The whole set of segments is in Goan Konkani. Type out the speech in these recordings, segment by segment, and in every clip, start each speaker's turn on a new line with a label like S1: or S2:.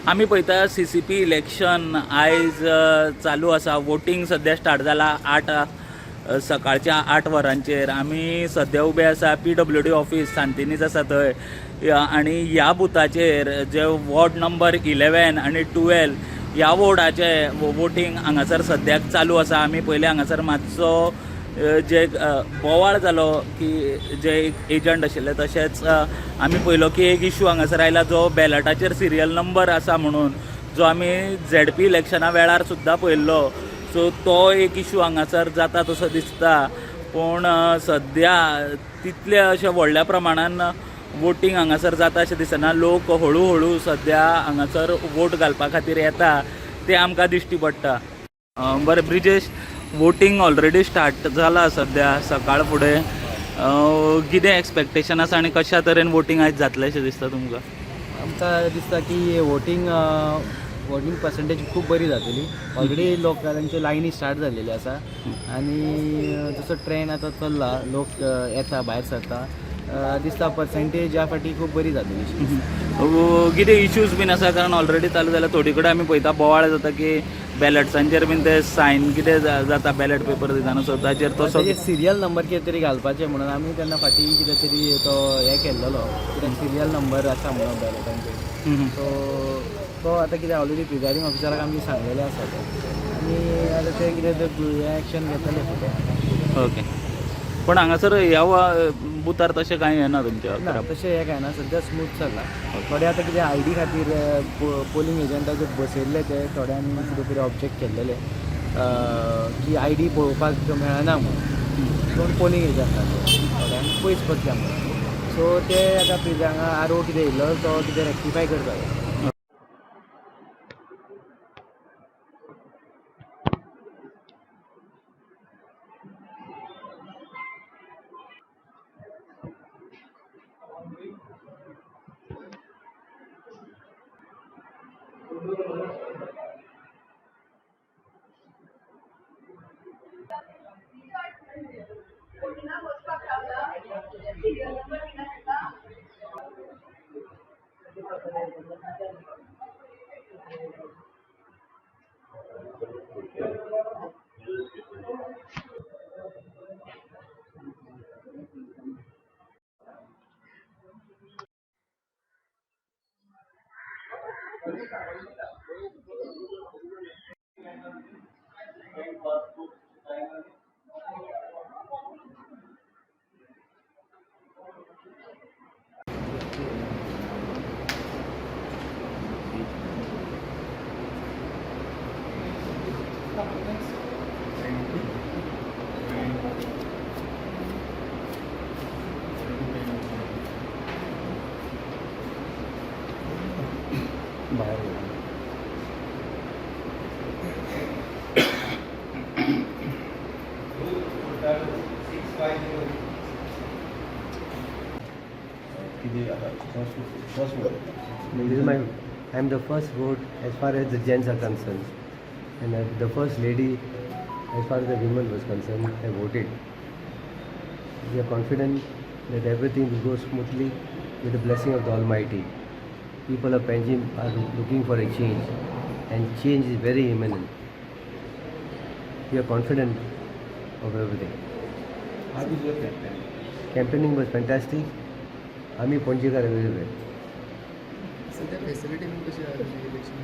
S1: आमी पळयता CCP election आयज चालू आसा. वोटींग सद्या स्टार्ट जाला 8 सकाळच्या 8 वरांचेर. आमी सद्या उबे आसा PWD office सांतिनेज आसा थंय आनी ह्या बुथाचेर जे वॉर्ड नंबर 11 आनी 12 ह्या वॉर्डाचे वोटींग हांगासर सद्याक चालू आसा. आमी पयलीं हांगासर मातसो जे बोवाळ जालो की जे एक एजंट आशिल्ले, तशेंच आमी पळयलो की एक इशू हांगासर आयला जो बॅलटाचेर सिरियल नंबर आसा म्हणून, जो आमी ZP इलेक्शना वेळार सुद्दां पळयल्लो. सो तो एक इशू हांगासर जाता तसो दिसता, पूण सद्या तितले अशें व्हडल्या प्रमाणान वोटींग हांगासर जाता अशें दिसना. लोक हळू हळू सद्या हांगासर वोट घालपा खातीर येता ते आमकां दिश्टी पडटा. बरें ब्रिजेश, वोटींग ऑलरेडी स्टार्ट जाला सद्या सकाळ फुडें, कितें एक्सपेक्टेशन आसा आनी कशा तरेन वोटींग आयज जातलें अशें दिसता तुमकां?
S2: आमकां दिसता की वोटींग वोटींग पर्संटेज खूब बरी जातली. ऑलरेडी लोकांच्यो लायनी स्टार्ट जाल्लेली आसा आनी जसो ट्रेन आतां चल्ला, लोक येता, भायर सरता, दिसता पर्संटेज ह्या फाटी खूब बरी जातली अशी दिसता.
S1: कितें इश्यूज बीन आसा? कारण ऑलरेडी चालू जाल्यार थोडी कडेन आमी पळयता बोवाळ जाता की बॅलट्सांचेर बीन ते सायन कितें जाता बॅलट पेपर दितना, सो ताचेर तसो
S2: तेजे सिरियल नंबर कितें तरी घालपाचें म्हणून आमी तेन्ना फाटीं कितें तरी तो हें केल्लेलो, कित्याक सिरियल नंबर आसा म्हणून बॅलटांचेर. सो तो आतां कितें ऑलरेडी प्रिजायडींग ऑफिसराक आमी सांगलेलें आसा तें, आनी आतां ते कितें ते एक्शन घेतले फुडें.
S1: ओके, पण हांगासर ह्या बुथार तशें कांय येना तुमच्या?
S2: ना, तशें हें कांय ना, सद्या स्मूथ चल्लां. थोडे आतां कितें आयडी खातीर पोलींग एजंटाचे बसयल्ले ते थोड्यांनी कितें तरी ऑब्जेक्ट केल्लेले की आयडी पळोवपाक मेळना म्हणून कोण पोलींग एजंटाचे, थोड्यांक पयस बसल्या म्हणून. सो ते आतां हांगा आर ओ कितें येयल्लो तो कितें रेक्टिफाय करता.
S3: This is my, I am the first vote as far as the gents are concerned, and I'm the first lady as far as the women was concerned. I voted. We are confident that everything will go smoothly with the blessing of the Almighty. People of Panjim are looking for a change, and change is very imminent. We are confident of everything.
S4: How is your campaign?
S3: Campaigning was fantastic. Ami Ponjekar everywhere.
S4: सध्या फॅसिलिटी बीन कशी आहा इलेक्शन?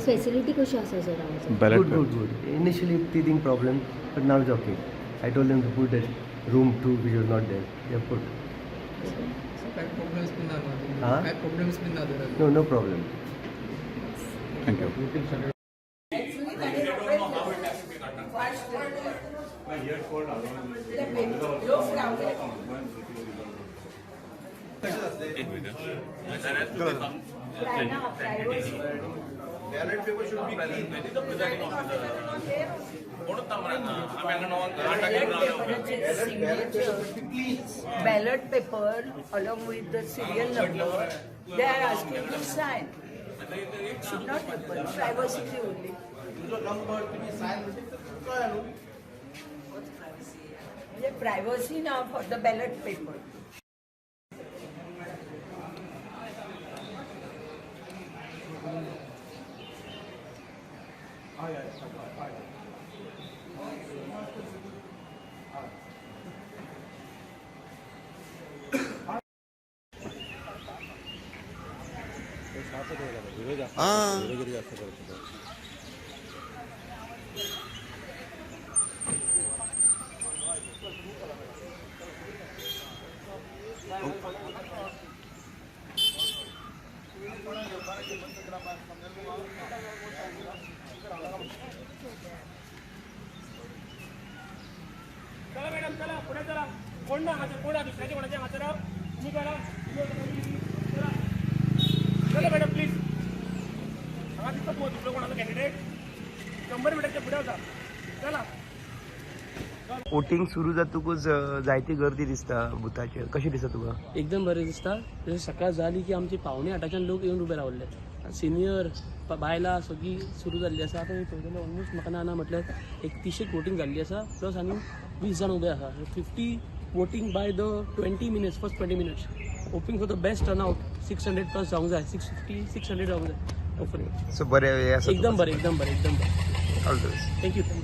S5: फॅसिलिटी कशी आसा सर हांगासर?
S3: Good, good, good. Initially teething problem, but now it's okay. I told them to put that room 2, which was not there. They have put.
S4: काय प्रॉब्लेम्स बीन ना न्हू?
S3: हा?
S4: काय प्रॉब्लेम्स बीन ना तर?
S3: No, no problem.
S6: Thank you.
S7: Ballot paper along with the serial number, they are asking to sign. It should not happen. Privacy only. What's privacy? म्हणजे privacy now for the ballot paper.
S8: चला मॅडम, चला पुढे चला. कोण ना हांगासर, कोण दुसऱ्याचे कोणाचे हांगासर तुमी करा. चला चला मॅडम प्लीज. हांगा दिसता पळय दुसरो कोणाचो कॅन्डिडेट 100 मिटरच्या फुडें वता. चला.
S3: वोटींग सुरू जातकूच जायती गर्दी दिसता बुथाचेर, कशें दिसता तुका?
S8: एकदम बरें दिसता. जशें सकाळ जाली की आमची 7:45च्यान लोक येवन उबे रावल्ले, सिनियर बायलां सगळीं सुरू जाल्ली आसा. आतां ही पळयतले ऑलमोस्ट म्हाका ना ना म्हटल्यार एक 30 वोटींग जाल्ली आसा, प्लस आनी 20 जाण उबे आसा. 50 voting by the 20 minutes, first 20 minutes. Hoping for the best turn out. 600 plus जावंक जाय, 650, 600 जावंक जाय होपफुली.
S3: सो बरें हें आसा.
S8: एकदम बरें, एकदम बरें, एकदम बरें.
S3: All the best.
S8: Thank you, thank you.